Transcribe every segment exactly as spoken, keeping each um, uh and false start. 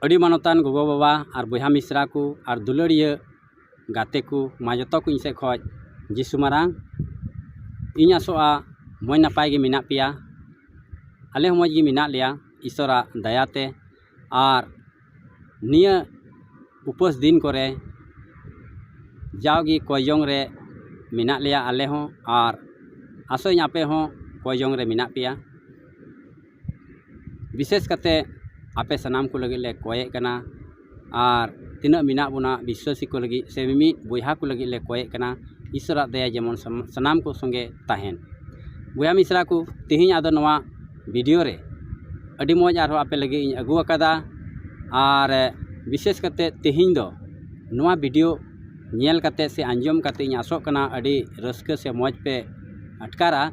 ᱟᱹᱰᱤ ᱢᱟᱱᱚᱛᱟᱱ ᱜᱚᱜᱚᱼᱵᱟᱵᱟ ᱟᱨ ᱵᱚᱭᱦᱟ ᱢᱤᱥᱨᱟ ᱠᱚ ᱟᱨ ᱫᱩᱞᱟᱹᱲᱤᱭᱟᱹ ᱜᱟᱛᱮ ᱠᱚ, ᱢᱟ ᱡᱚᱛᱚ ᱠᱚ ᱤᱧ ᱥᱮᱫ ᱠᱷᱚᱱ ᱡᱤᱥᱩ ᱢᱟᱨᱟᱝ᱾ ᱤᱧ ᱟᱥᱚᱜᱼᱟ ᱢᱚᱡᱽ ᱱᱟᱯᱟᱭ ᱜᱮ ᱢᱮᱱᱟᱜ ᱯᱮᱭᱟ᱾ ᱟᱞᱮ ᱦᱚᱸ ᱢᱚᱡᱽ ᱜᱮ ᱢᱮᱱᱟᱜ ᱞᱮᱭᱟ ᱤᱥᱚᱨᱟᱜ ᱫᱟᱭᱟᱛᱮ᱾ ᱟᱨ ᱱᱤᱭᱟᱹ ᱩᱯᱟᱹᱥ ᱫᱤᱱ ᱠᱚᱨᱮ ᱡᱟᱣᱜᱮ ᱠᱚᱭ ᱡᱚᱝ ᱨᱮ ᱢᱮᱱᱟᱜ ᱞᱮᱭᱟ ᱟᱞᱮ ᱦᱚᱸ, ᱟᱨ ᱟᱥᱚᱜ ᱟᱹᱧ ᱟᱯᱮ ᱦᱚᱸ ᱠᱚᱭ ᱡᱚᱝ ᱨᱮ ᱢᱮᱱᱟᱜ ᱯᱮᱭᱟ᱾ ᱵᱤᱥᱮᱥ ᱠᱟᱛᱮ ᱟᱯᱮ ᱥᱟᱱᱟᱢ ᱠᱚ ᱞᱟᱹᱜᱤᱫ ᱞᱮ ᱠᱚᱭᱮᱫ ᱠᱟᱱᱟ, ᱟᱨ ᱛᱤᱱᱟᱹᱜ ᱢᱮᱱᱟᱜ ᱵᱚᱱᱟ ᱵᱤᱥᱣᱟᱥᱤ ᱠᱚ ᱞᱟᱹᱜᱤᱫ ᱥᱮ ᱢᱤᱢᱤᱫ ᱵᱚᱭᱦᱟ ᱠᱚ ᱞᱟᱹᱜᱤᱫ ᱞᱮ ᱠᱚᱭᱮᱫ ᱠᱟᱱᱟ, ᱤᱥᱚᱨᱟᱜ ᱫᱟᱭᱟ ᱡᱮᱢᱚᱱ ᱥᱟᱢ-, ᱥᱟᱱᱟᱢ ᱠᱚ ᱥᱚᱸᱜᱮ ᱛᱟᱦᱮᱱ᱾ ᱵᱚᱭᱦᱟ ᱢᱤᱥᱨᱟ ᱠᱚ, ᱛᱮᱦᱮᱧ ᱟᱫᱚ ᱱᱚᱣᱟ ᱵᱷᱤᱰᱤᱭᱳ ᱨᱮ ᱟᱹᱰᱤ ᱢᱚᱡᱽ ᱟᱨᱦᱚᱸ ᱟᱯᱮ ᱞᱟᱹᱜᱤᱫ ᱤᱧ ᱟᱹᱜᱩ ᱟᱠᱟᱫᱟ᱾ ᱟᱨ ᱵᱤᱥᱮᱥ ᱠᱟᱛᱮ ᱛᱮᱦᱮᱧ ᱫᱚ ᱱᱚᱣᱟ ᱵᱷᱤᱰᱤᱭᱳ ᱧᱮᱞ ᱠᱟᱛᱮ ᱥᱮ ᱟᱸᱡᱚᱢ ᱠᱟᱛᱮ ᱤᱧ ᱟᱥᱚᱜ ᱠᱟᱱᱟ ᱟᱹᱰᱤ ᱨᱟᱹᱥᱠᱟᱹ ᱥᱮ ᱢᱚᱡᱽ ᱯᱮ ᱟᱴᱠᱟᱨᱟ᱾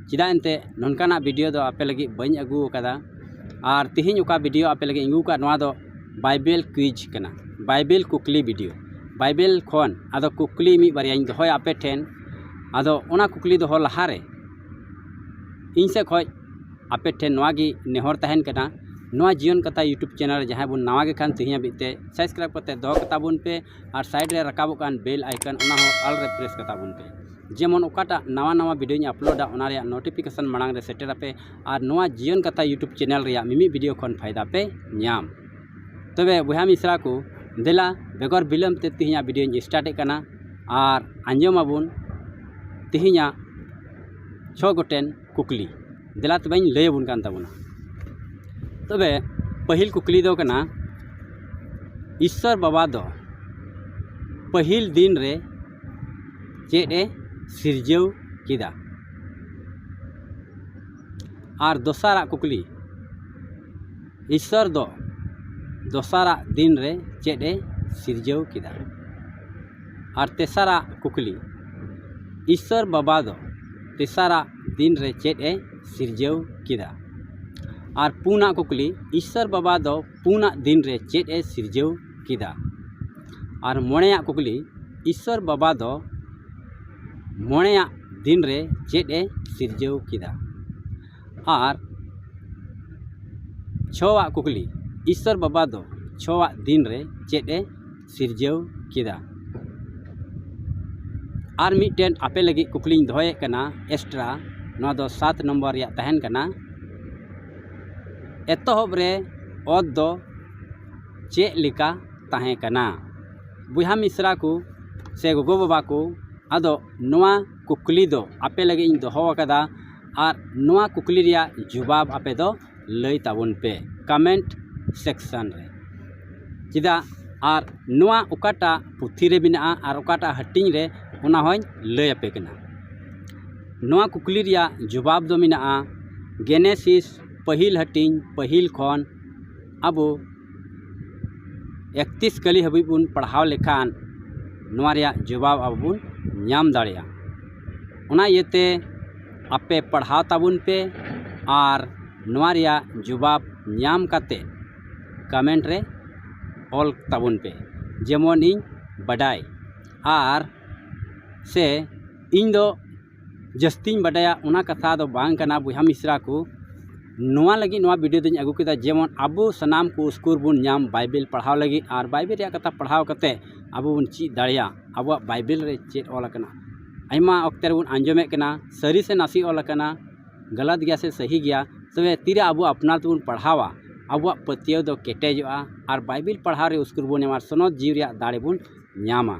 ᱪᱮᱫᱟᱜ ᱮᱱᱛᱮ ᱱᱚᱝᱠᱟᱱᱟᱜ ᱵᱷᱤᱰᱤᱭᱳ ᱫᱚ ᱟᱯᱮ ᱞᱟᱹᱜᱤᱫ ᱵᱟᱹᱧ ᱟᱹᱜᱩ ᱟᱠᱟᱫᱟ᱾ ᱟᱨ ᱛᱮᱦᱮᱧ ᱚᱠᱟ ᱵᱷᱤᱰᱤᱭᱳ ᱟᱯᱮ ᱞᱟᱹᱜᱤᱫ ᱤᱧ ᱟᱹᱜᱩ ᱟᱠᱟᱫ, ᱱᱚᱣᱟ ᱫᱚ ᱵᱟᱭᱵᱮᱞ ᱠᱩᱭᱤᱡᱽ ᱠᱟᱱᱟ, ᱵᱟᱭᱵᱮᱞ ᱠᱩᱠᱞᱤ ᱵᱷᱤᱰᱤᱭᱳ᱾ ᱵᱟᱭᱵᱮᱞ ᱠᱷᱚᱱ ᱟᱫᱚ ᱠᱩᱠᱞᱤ ᱢᱤᱫ ᱵᱟᱨᱭᱟᱧ ᱫᱚᱦᱚᱭᱟ ᱟᱯᱮ ᱴᱷᱮᱱ᱾ ᱟᱫᱚ ᱚᱱᱟ ᱠᱩᱠᱞᱤ ᱫᱚᱦᱚ ᱞᱟᱦᱟᱨᱮ ᱤᱧ ᱥᱮᱫ ᱠᱷᱚᱱ ᱟᱯᱮ ᱴᱷᱮᱱ ᱱᱚᱣᱟ ᱜᱮ ᱱᱮᱦᱚᱨ ᱛᱟᱦᱮᱱ ᱠᱟᱱᱟ, ᱱᱚᱣᱟ ᱡᱤᱭᱚᱱ ᱠᱟᱛᱷᱟ YouTube ᱪᱮᱱᱮᱞ ᱨᱮ ᱡᱟᱦᱟᱸᱭ ᱵᱚᱱ ᱱᱟᱣᱟ ᱜᱮ ᱠᱷᱟᱱ, ᱛᱮᱦᱮᱧ ᱦᱟᱹᱵᱤᱡ ᱛᱮ ᱥᱟᱵᱥᱠᱨᱟᱭᱤᱵ ᱠᱟᱛᱮ ᱫᱚᱦᱚ ᱠᱟᱛᱟ ᱵᱚᱱ ᱯᱮ, ᱟᱨ ᱥᱟᱭᱤᱰ ᱨᱮ ᱨᱟᱠᱟᱵᱚᱜ ᱠᱟᱱ ᱵᱮᱞ ᱟᱭᱠᱚᱱ, ᱚᱱᱟ ᱦᱚᱸ ᱚᱞ ᱨᱮ ᱯᱨᱮᱥ ᱠᱟᱛᱟ ᱵᱚᱱ ᱯᱮ, ᱡᱮᱢᱚᱱ ᱚᱠᱟᱴᱟᱜ ᱱᱟᱣᱟ ᱱᱟᱣᱟ ᱵᱷᱤᱰᱤᱭᱳᱧ ᱟᱯᱞᱳᱰᱟ, ᱚᱱᱟ ᱨᱮᱭᱟᱜ ᱱᱳᱴᱤᱯᱷᱤᱠᱮᱥᱚᱱ ᱢᱟᱲᱟᱝ ᱨᱮ ᱥᱮᱴᱮᱨ ᱟᱯᱮ, ᱟᱨ ᱱᱚᱣᱟ ᱡᱤᱭᱚᱱ ᱠᱟᱛᱷᱟ YouTube ᱪᱮᱱᱮᱞ ᱨᱮᱭᱟᱜ ᱢᱤᱢᱤᱫ ᱵᱷᱤᱰᱤᱭᱳ ᱠᱷᱚᱱ ᱯᱷᱟᱭᱫᱟ ᱯᱮ ᱧᱟᱢ᱾ ᱛᱚᱵᱮ ᱵᱚᱭᱦᱟ ᱢᱤᱥᱨᱟ ᱠᱚ, ᱫᱮᱞᱟ ᱵᱮᱜᱚᱨ ᱵᱤᱞᱚᱢ ᱛᱮ ᱛᱮᱦᱮᱧᱟᱜ ᱵᱷᱤᱰᱤᱭᱳᱧ ᱥᱴᱟᱨᱴ ᱮᱫ ᱠᱟᱱᱟ, ᱟᱨ ᱟᱸᱡᱚᱢ ᱟᱵᱚᱱ ᱛᱮᱦᱮᱧᱟᱜ ᱪᱷᱚ ᱜᱚᱴᱮᱱ ᱠᱩᱠᱞᱤ᱾ ᱫᱮᱞᱟ ᱛᱚᱵᱮᱧ ᱞᱟᱹᱭ ᱟᱵᱚᱱ ᱠᱟᱱ ᱛᱟᱵᱚᱱᱟ᱾ ᱛᱚᱵᱮ ᱯᱟᱹᱦᱤᱞ ᱠᱩᱠᱞᱤ ᱫᱚ ᱠᱟᱱᱟ, ᱤᱥᱥᱚᱨ ᱵᱟᱵᱟ ᱫᱚ ᱯᱟᱹᱦᱤᱞ ᱫᱤᱱ ᱨᱮ ᱪᱮᱫ ᱮ ᱥᱤᱨᱡᱟᱹᱣ ᱠᱮᱫᱟ? ᱟᱨ ᱫᱚᱥᱟᱨᱟᱜ ᱠᱩᱠᱞᱤ, ᱤᱥᱥᱚᱨ ᱫᱚ ᱫᱚᱥᱟᱨᱟᱜ ᱫᱤᱱ ᱨᱮ ᱪᱮᱫ ᱮ ᱥᱤᱨᱡᱟᱹᱣ ᱠᱮᱫᱟ? ᱟᱨ ᱛᱮᱥᱟᱨᱟᱜ ᱠᱩᱠᱞᱤ, ᱤᱥᱥᱚᱨ ᱵᱟᱵᱟ ᱫᱚ ᱛᱮᱥᱟᱨᱟᱜ ᱫᱤᱱ ᱨᱮ ᱪᱮᱫ ᱮ ᱥᱤᱨᱡᱟᱹᱣ ᱠᱮᱫᱟ? ᱟᱨ ᱯᱩᱱᱟᱜ ᱠᱩᱠᱞᱤ, ᱤᱥᱥᱚᱨ ᱵᱟᱵᱟ ᱫᱚ ᱯᱩᱱᱟᱜ ᱫᱤᱱ ᱨᱮ ᱪᱮᱫ ᱮ ᱥᱤᱨᱡᱟᱹᱣ ᱠᱮᱫᱟ? ᱟᱨ ᱢᱚᱬᱮᱭᱟᱜ ᱠᱩᱠᱞᱤ, ᱤᱥᱥᱚᱨ ᱵᱟᱵᱟ ᱫᱚ ᱢᱚᱬᱮᱭᱟᱜ ᱫᱤᱱ ᱨᱮ ᱪᱮᱫ ᱮ ᱥᱤᱨᱡᱟᱹᱣ ᱠᱮᱫᱟ? ᱟᱨ ᱪᱷᱚᱣᱟᱜ ᱠᱩᱠᱞᱤ, ᱤᱥᱥᱚᱨ ᱵᱟᱵᱟ ᱫᱚ ᱪᱷᱚᱣᱟᱜ ᱫᱤᱱ ᱨᱮ ᱪᱮᱫ ᱮ ᱥᱤᱨᱡᱟᱹᱣ ᱠᱮᱫᱟ? ᱟᱨ ᱢᱤᱫᱴᱮᱱ ᱟᱯᱮ ᱞᱟᱹᱜᱤᱫ ᱠᱩᱠᱞᱤᱧ ᱫᱚᱦᱚᱭᱮᱫ ᱠᱟᱱᱟ ᱮᱠᱥᱴᱨᱟ, ᱱᱚᱣᱟ ᱫᱚ ᱥᱟᱛ ᱱᱚᱢᱵᱚᱨ ᱨᱮᱭᱟᱜ ᱛᱟᱦᱮᱱ ᱠᱟᱱᱟ, ᱮᱛᱚᱦᱚᱵ ᱨᱮ ᱚᱛ ᱫᱚ ᱪᱮᱫ ᱞᱮᱠᱟ ᱛᱟᱦᱮᱸ ᱠᱟᱱᱟ? ᱵᱚᱭᱦᱟ ᱢᱤᱥᱨᱟ ᱠᱚ ᱥᱮ ᱜᱚᱜᱚᱼᱵᱟᱵᱟ ᱠᱚ, ᱟᱫᱚ ᱱᱚᱣᱟ ᱠᱩᱠᱞᱤ ᱫᱚ ᱟᱯᱮ ᱞᱟᱹᱜᱤᱫ ᱤᱧ ᱫᱚᱦᱚ ᱟᱠᱟᱫᱟ, ᱟᱨ ᱱᱚᱣᱟ ᱠᱩᱠᱞᱤ ᱨᱮᱭᱟᱜ ᱡᱩᱵᱟᱵ ᱟᱯᱮ ᱫᱚ ᱞᱟᱹᱭ ᱛᱟᱵᱚᱱ ᱯᱮ ᱠᱚᱢᱮᱱᱴ ᱥᱮᱠᱥᱚᱱ ᱨᱮ᱾ ᱪᱮᱫᱟᱜ? ᱟᱨ ᱱᱚᱣᱟ ᱚᱠᱟᱴᱟᱜ ᱯᱩᱛᱷᱤ ᱨᱮ ᱢᱮᱱᱟᱜᱼᱟ ᱟᱨ ᱚᱠᱟᱴᱟᱜ ᱦᱟᱹᱴᱤᱧ ᱨᱮ, ᱚᱱᱟ ᱦᱚᱸᱧ ᱞᱟᱹᱭ ᱟᱯᱮ ᱠᱟᱱᱟ᱾ ᱱᱚᱣᱟ ᱠᱩᱠᱞᱤ ᱨᱮᱭᱟᱜ ᱡᱩᱵᱟᱵ ᱫᱚ ᱢᱮᱱᱟᱜᱼᱟ ᱜᱮᱱᱮᱥᱤᱥ ᱯᱟᱹᱦᱤᱞ ᱦᱟᱹᱴᱤᱧ ᱯᱟᱹᱦᱤᱞ ᱠᱷᱚᱱ ᱟᱵᱚ ᱮᱠᱛᱤᱥ ᱠᱟᱹᱞᱤ ᱦᱟᱹᱵᱤᱡ ᱵᱚᱱ ᱯᱟᱲᱦᱟᱣ ᱞᱮᱠᱷᱟᱱ ᱱᱚᱣᱟ ᱨᱮᱭᱟᱜ ᱡᱩᱵᱟᱵ ᱟᱵᱚ ᱵᱚᱱ ᱧᱟᱢ ᱫᱟᱲᱮᱭᱟᱜᱼᱟ᱾ ᱚᱱᱟ ᱤᱭᱟᱹᱛᱮ ᱟᱯᱮ ᱯᱟᱲᱦᱟᱣ ᱛᱟᱵᱚᱱ ᱯᱮ ᱟᱨ ᱱᱚᱣᱟ ᱨᱮᱭᱟᱜ ᱡᱩᱵᱟᱵ ᱧᱟᱢ ᱠᱟᱛᱮ ᱠᱚᱢᱮᱱᱴ ᱨᱮ ᱚᱞ ᱛᱟᱵᱚᱱ ᱯᱮ, ᱡᱮᱢᱚᱱ ᱤᱧ ᱵᱟᱰᱟᱭ᱾ ᱟᱨ ᱥᱮ ᱤᱧ ᱫᱚ ᱡᱟᱹᱥᱛᱤᱧ ᱵᱟᱰᱟᱭᱟ, ᱚᱱᱟ ᱠᱟᱛᱷᱟ ᱫᱚ ᱵᱟᱝ ᱠᱟᱱᱟ ᱵᱚᱭᱦᱟ ᱢᱤᱥᱨᱟ ᱠᱚ᱾ ᱱᱚᱣᱟ ᱞᱟᱹᱜᱤᱫ ᱱᱚᱣᱟ ᱵᱷᱤᱰᱤᱭᱳ ᱫᱚᱧ ᱟᱹᱜᱩ ᱠᱮᱫᱟ, ᱡᱮᱢᱚᱱ ᱟᱵᱚ ᱥᱟᱱᱟᱢ ᱠᱚ ᱩᱥᱠᱩᱨ ᱵᱚᱱ ᱧᱟᱢ ᱵᱟᱭᱵᱮᱞ ᱯᱟᱲᱦᱟᱣ ᱞᱟᱹᱜᱤᱫ, ᱟᱨ ᱵᱟᱭᱵᱮᱞ ᱨᱮᱭᱟᱜ ᱠᱟᱛᱷᱟ ᱯᱟᱲᱦᱟᱣ ᱠᱟᱛᱮ ᱟᱵᱚ ᱵᱚᱱ ᱪᱮᱫ ᱫᱟᱲᱮᱭᱟᱜ ᱟᱵᱚᱣᱟᱜ ᱵᱟᱭᱵᱮᱞ ᱨᱮ ᱪᱮᱫ ᱚᱞ ᱟᱠᱟᱱᱟ᱾ ᱟᱭᱢᱟ ᱚᱠᱛᱮ ᱨᱮᱵᱚᱱ ᱟᱸᱡᱚᱢᱮᱫ ᱠᱟᱱᱟ ᱥᱟᱹᱨᱤ ᱥᱮ ᱱᱟᱥᱮ ᱚᱞ ᱟᱠᱟᱱᱟ, ᱜᱟᱞᱟᱛ ᱜᱮᱭᱟ ᱥᱮ ᱥᱟᱹᱦᱤ ᱜᱮᱭᱟ, ᱛᱚᱵᱮ ᱛᱤᱨᱮ ᱟᱵᱚ ᱟᱯᱱᱟᱨ ᱛᱮᱵᱚᱱ ᱯᱟᱲᱦᱟᱣᱟ, ᱟᱵᱚᱣᱟᱜ ᱯᱟᱹᱛᱭᱟᱹᱣ ᱫᱚ ᱠᱮᱴᱮᱡᱚᱜᱼᱟ ᱟᱨ ᱵᱟᱭᱵᱮᱞ ᱯᱟᱲᱦᱟᱣ ᱨᱮ ᱩᱥᱠᱩᱨ ᱵᱚᱱ ᱧᱟᱢᱟ ᱟᱨ ᱥᱚᱱᱚᱛ ᱡᱤᱣᱤ ᱨᱮᱭᱟᱜ ᱫᱟᱲᱮ ᱵᱚᱱ ᱧᱟᱢᱟ᱾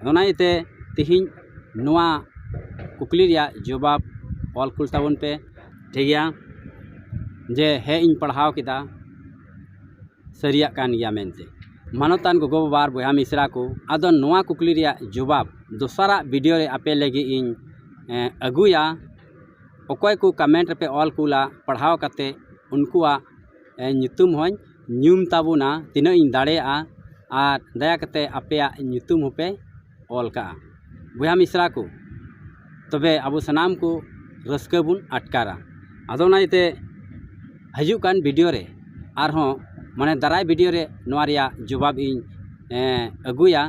ᱟᱫᱚ ᱚᱱᱟ ᱤᱭᱟᱹᱛᱮ ᱛᱮᱦᱮᱧ ᱱᱚᱣᱟ ᱠᱩᱠᱞᱤ ᱨᱮᱭᱟᱜ ᱡᱚᱵᱟᱵ ᱚᱞ ᱠᱩᱞ ᱛᱟᱵᱚᱱ ᱯᱮ, ᱴᱷᱤᱠ ᱜᱮᱭᱟ, ᱡᱮ ᱦᱮᱸ ᱤᱧ ᱯᱟᱲᱦᱟᱣ ᱠᱮᱫᱟ, ᱥᱟᱹᱨᱤᱭᱟᱜ ᱠᱟᱱ ᱜᱮᱭᱟ ᱢᱮᱱᱛᱮ᱾ ᱢᱟᱱᱚᱛᱟᱱ ᱜᱚᱜᱚᱼᱵᱟᱵᱟ ᱟᱨ ᱵᱚᱭᱦᱟ ᱢᱤᱥᱨᱟ ᱠᱚ, ᱟᱫᱚ ᱱᱚᱣᱟ ᱠᱩᱠᱞᱤ ᱨᱮᱭᱟᱜ ᱡᱚᱵᱟᱵ ᱫᱚᱥᱟᱨᱟᱜ ᱵᱷᱤᱰᱤᱭᱳ ᱨᱮ ᱟᱯᱮ ᱞᱟᱹᱜᱤᱫ ᱤᱧ ᱮᱸ, ᱟᱹᱜᱩᱭᱟ᱾ ᱚᱠᱚᱭ ᱠᱚ ᱠᱚᱢᱮᱱᱴ ᱨᱮᱯᱮ ᱚᱞ ᱠᱩᱞᱟ, ᱯᱟᱲᱦᱟᱣ ᱠᱟᱛᱮ ᱩᱱᱠᱩᱣᱟᱜ ᱮᱸ, ᱧᱩᱛᱩᱢ ᱦᱚᱸᱧ ᱧᱩᱢ ᱛᱟᱵᱚᱱᱟ ᱛᱤᱱᱟᱹᱜ ᱤᱧ ᱫᱟᱲᱮᱭᱟᱜᱼᱟ, ᱟᱨ ᱫᱟᱭᱟ ᱠᱟᱛᱮ ᱟᱯᱮᱭᱟᱜ ᱧᱩᱛᱩᱢ ᱦᱚᱸᱯᱮ ᱚᱞ ᱠᱟᱜᱼᱟ ᱵᱚᱭᱦᱟ ᱢᱤᱥᱨᱟ ᱠᱚ᱾ ᱛᱚᱵᱮ ᱟᱵᱚ ᱥᱟᱱᱟᱢ ᱠᱚ ᱨᱟᱹᱥᱠᱟᱹ ᱵᱚᱱ ᱟᱴᱠᱟᱨᱟ᱾ ᱟᱫᱚ ᱚᱱᱟ ᱤᱭᱟᱹᱛᱮ ᱦᱤᱡᱩᱜ ᱠᱟᱱ ᱵᱷᱤᱰᱤᱭᱳ ᱨᱮ ᱟᱨᱦᱚᱸ, ᱢᱟᱱᱮ ᱫᱟᱨᱟᱭ ᱵᱷᱤᱰᱤᱭᱳ ᱨᱮ ᱱᱚᱣᱟ ᱨᱮᱭᱟᱜ ᱡᱚᱵᱟᱵ ᱤᱧ ᱮᱸ, ᱟᱹᱜᱩᱭᱟ᱾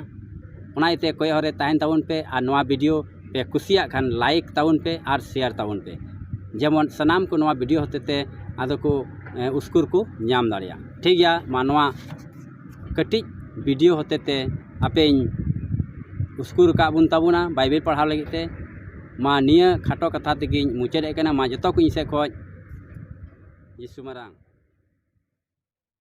ᱚᱱᱟ ᱤᱭᱟᱹᱛᱮ ᱠᱚᱭᱚᱜ ᱦᱚᱨ ᱨᱮ ᱛᱟᱦᱮᱱ ᱛᱟᱵᱚᱱ ᱯᱮ, ᱟᱨ ᱱᱚᱣᱟ ᱵᱷᱤᱰᱤᱭᱳ ᱯᱮ ᱠᱩᱥᱤᱭᱟᱜ ᱠᱷᱟᱱ ᱞᱟᱭᱤᱠ ᱛᱟᱵᱚᱱ ᱯᱮ ᱟᱨ ᱥᱮᱭᱟᱨ ᱛᱟᱵᱚᱱ ᱯᱮ, ᱡᱮᱢᱚᱱ ᱥᱟᱱᱟᱢ ᱠᱚ ᱱᱚᱣᱟ ᱵᱷᱤᱰᱤᱭᱳ ᱦᱚᱛᱮ ᱛᱮ ᱟᱫᱚ ᱠᱚ ᱮᱸ, ᱩᱥᱠᱩᱨ ᱠᱚ ᱧᱟᱢ ᱫᱟᱲᱮᱭᱟᱜᱼᱟ᱾ ᱴᱷᱤᱠ ᱜᱮᱭᱟ, ᱢᱟ ᱱᱚᱣᱟ ᱠᱟᱹᱴᱤᱡ ᱵᱷᱤᱰᱤᱭᱳ ᱦᱚᱛᱮᱛᱮ ᱟᱯᱮᱧ ᱩᱥᱠᱩᱨ ᱟᱠᱟᱫ ᱵᱚᱱ ᱛᱟᱵᱚᱱᱟ ᱵᱟᱭᱵᱮᱞ ᱯᱟᱲᱦᱟᱣ ᱞᱟᱹᱜᱤᱫ ᱛᱮ᱾ ᱢᱟ ᱱᱤᱭᱟᱹ ᱠᱷᱟᱴᱚ ᱠᱟᱛᱷᱟ ᱛᱮᱜᱮᱧ ᱢᱩᱪᱟᱹᱫᱮᱫ ᱠᱟᱱᱟ᱾ ᱢᱟ ᱡᱚᱛᱚ ᱠᱚ ᱤᱧ ᱥᱮᱫ ᱠᱷᱚᱱ ᱡᱤᱥᱩ ᱢᱟᱨᱟᱝ᱾